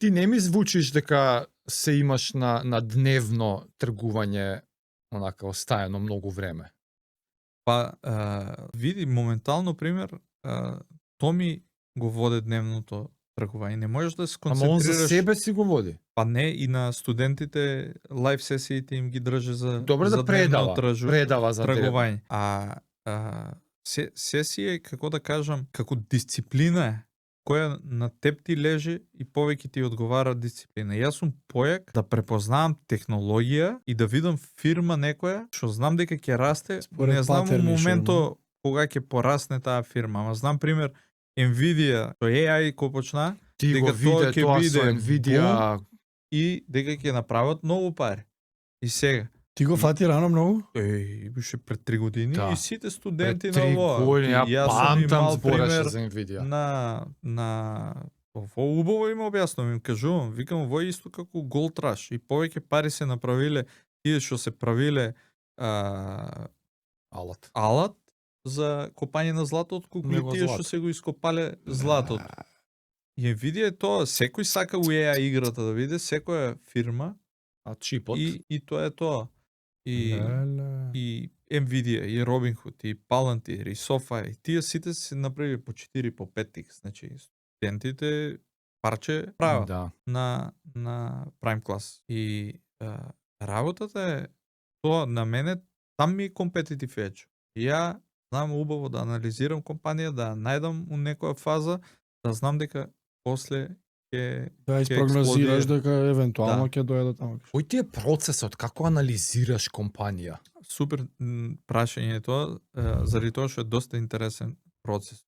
Ти не ми звучиш дека се имаш на дневно тргување онака остаено многу време. Па, види, моментално, пример, Томи го води дневното тргување. Не можеш да се концентрираш... Ама он за себе си го води. Па не, и на студентите лайв сесиите им ги држи за Добре за да дневно предава за тргување. Сесија е, како да кажам, како дисциплина е, која на теб ти лежи и повеќе ти одговара дисциплина. Јас сум појак да препознавам технологија и да видам фирма некоја што знам дека ќе расте, Според не знам во патерни, моментот кога ќе порасне таа фирма, ама знам пример Nvidia, со AI кој почна, Ти дека го виде ќе тоа биде со Nvidia. и дека ќе направат многу пари. И сега Ти го фати рано многу? беше пред 3 години Да. и сите студенти Пред на 3 ова. години, ја Јас сум памтам имал збореше пример за Nvidia. на ово убаво им објаснувам, им кажувам, викам во исто како Gold Rush и повеќе пари се направиле тие што се правиле алат за копање на злато, отколку и Него тие злато. што се го ископале златото. И Nvidia е тоа, секој сака у AI играта да види, секоја фирма А чипот? и тоа е тоа. Леле. И Nvidia, и Robinhood, и Palantir, и SoFi, и тие сите се направили по 4, по 5x. Значи, студентите парче прават Да. на Prime Class. И работата е тоа, на мене, там ми е competitive edge. И ја знам убаво да анализирам компанија, да најдам у некоја фаза, да знам дека после ќе Да изпрогнозираш експлодира. дека евентуално Да. ќе дојде таму. Кој ти е процесот? Како анализираш компанија? Супер прашање е тоа, заради тоа што е доста интересен процес.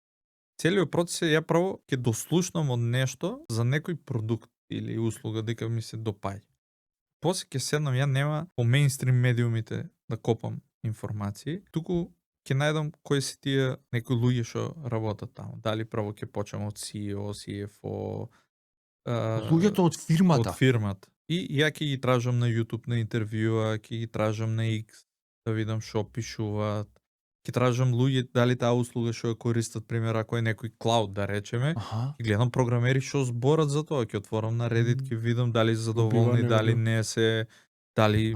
Целиот процес е ја прво ќе дослушнам од нешто за некој продукт или услуга дека ми се допаѓа. После ќе седнам, ја нема по мејнстрим медиумите да копам информации, туку ќе најдам кои се тие некои луѓе што работат таму. Дали прво ќе почнам од CEO, CFO, Луѓето од фирмата. од фирмата. И ја ќе ги тражам на YouTube на интервјуа, ќе ги тражам на X да видам што пишуваат. Ќе тражам луѓе дали таа услуга што ја користат, пример ако е некој клауд да речеме, Аха. ќе гледам програмери што зборат за тоа, ќе отворам на Reddit, ќе видам дали се задоволни, Купување, дали да. не се, дали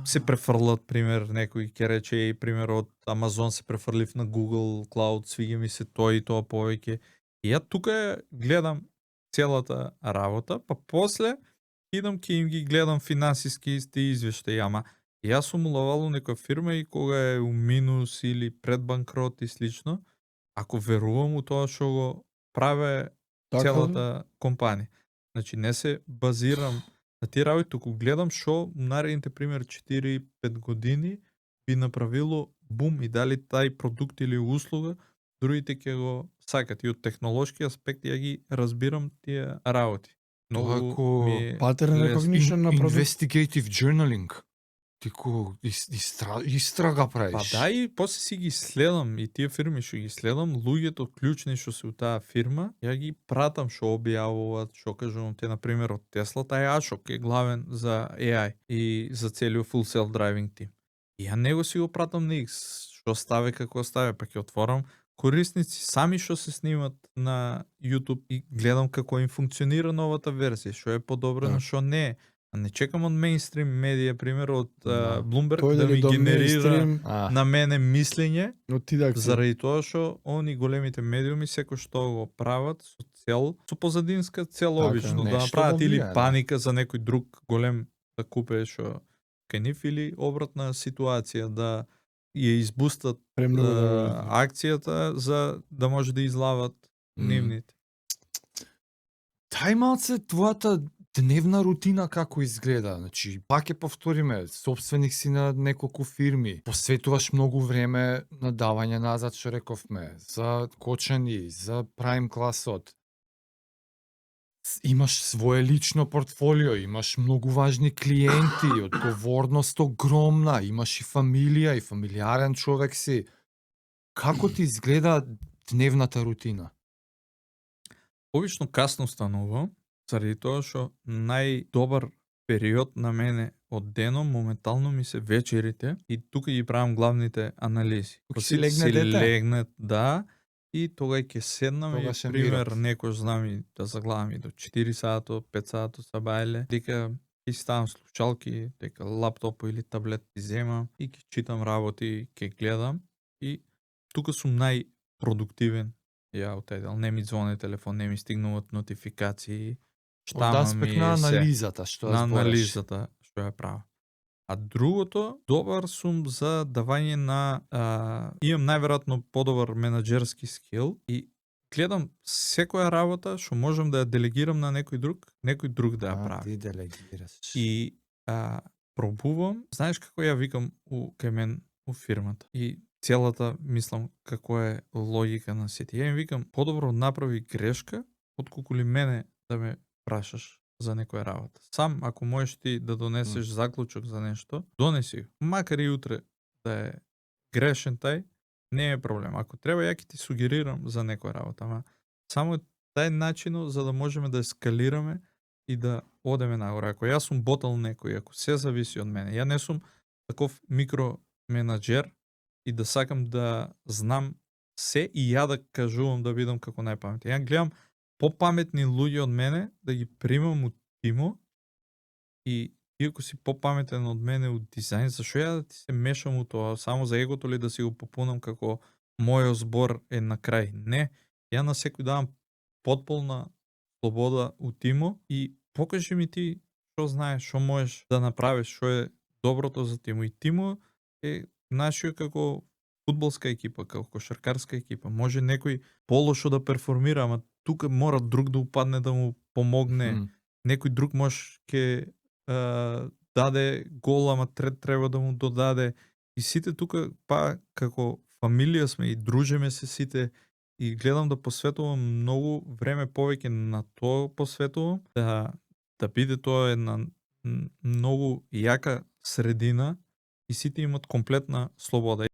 се префрлат, пример, некој ќе рече и пример од Amazon се префрлив на Google Cloud, свиѓа ми се тоа и тоа повеќе. И ја тука гледам целата работа, па после идам ќе им ги гледам финансиски извештаи, ама јас сум уловал у некоја фирма и кога е у минус или пред банкрот и слично, ако верувам у тоа што го праве Така, целата компанија. Значи не се базирам на тие работи, туку гледам што наредните пример 4-5 години би направило бум и дали тај продукт или услуга другите ќе го сакат. И од технолошки аспект ја ги разбирам тие работи. Тоа ми е Pattern лесно. recognition на продукт. Investigative journaling. Ти истрага правиш. Па да, и после си ги следам и тие фирми што ги следам, луѓето клучни што се у таа фирма, ја ги пратам што објавуваат, што кажувам те, на пример од Тесла, тај Ашок е главен за AI и за целиот full self-driving тим. И ја него си го пратам на X, што ставе како ставе, па ќе отворам корисници сами што се снимат на YouTube и гледам како им функционира новата верзија, што е подобрено, што не е. А не чекам од мејнстрим медија, пример од Bloomberg Тој да дали ми до генерира mainstream, на мене мислење, отидак заради тоа што они големите медиуми секој што го прават со цел, со позадинска цел Така, обично, да нешто направат да или влијае, да. паника за некој друг голем да купе што кај нив или обратна ситуација да ја избустат премногу да акцијата за да може да излават нивните. Тај малце твојата дневна рутина како изгледа? Значи, пак ќе повториме, собственик си на неколку фирми, посветуваш многу време на давање назад, што рековме, за кочани, за Prime класот. Имаш свое лично портфолио, имаш многу важни клиенти, одговорност огромна, имаш и фамилија, и фамилиарен човек си. Како ти изгледа дневната рутина? Обично касно станувам, заради тоа што најдобар период на мене од денот моментално ми се вечерите и тука ги правам главните анализи. Кога си легне дете? Легнат, да, и тогаш ќе седнам и Тогаш ќе пример мират. некој знам и да заглавам и до 4 сато, 5 сато са бајле, дека ќе си ставам слушалки, дека лаптоп или таблет ти земам и ќе читам работи, ќе гледам и тука сум најпродуктивен ја од тај дел. Не ми звони телефон, не ми стигнуваат нотификации, Од штама аспект ми на е се. анализата што На ја збореш. анализата што ја правам. А другото, добар сум за давање на имам најверојатно подобар менаџерски скил и гледам секоја работа што можам да ја делегирам на некој друг да ја прави. Ти делегираш. И пробувам, знаеш како ја викам кај мен у фирмата. И целата мислам како е логика на сите. Ја им викам подобро направи грешка отколку ли мене да ме прашаш за некоја работа. Сам ако можеш ти да донесеш заклучок за нешто, донеси го. Макар и утре да е грешен тај, не е проблем. Ако треба ја ќе ти сугерирам за некоја работа, ама само тај начинот за да можеме да ескалираме и да одеме нагоре. Ако јас сум ботал некој, ако се зависи од мене, ја не сум таков микроменаџер и да сакам да знам се и ја да кажувам да бидам како најпаметен. Ја гледам попаметни луѓе од мене да ги примам у тимо и иако си попаметен од мене у дизајн, зашо ја да ти се мешам у тоа, само за егото ли да си го попунам како мојот збор е на крај? Не, ја на секој давам потполна слобода у тимо и покажи ми ти што знаеш, што можеш да направиш, што е доброто за тимо. И тимо е нашиот како фудбалска екипа, како кошаркарска екипа. Може некој полошо да перформира, ама тука мора друг да упадне да му помогне. Некој друг може ќе даде гол, ама треба да му додаде. И сите тука па како фамилија сме и дружиме се сите и гледам да посветувам многу време повеќе на тоа посветувам, да биде тоа една многу јака средина и сите имат комплетна слобода.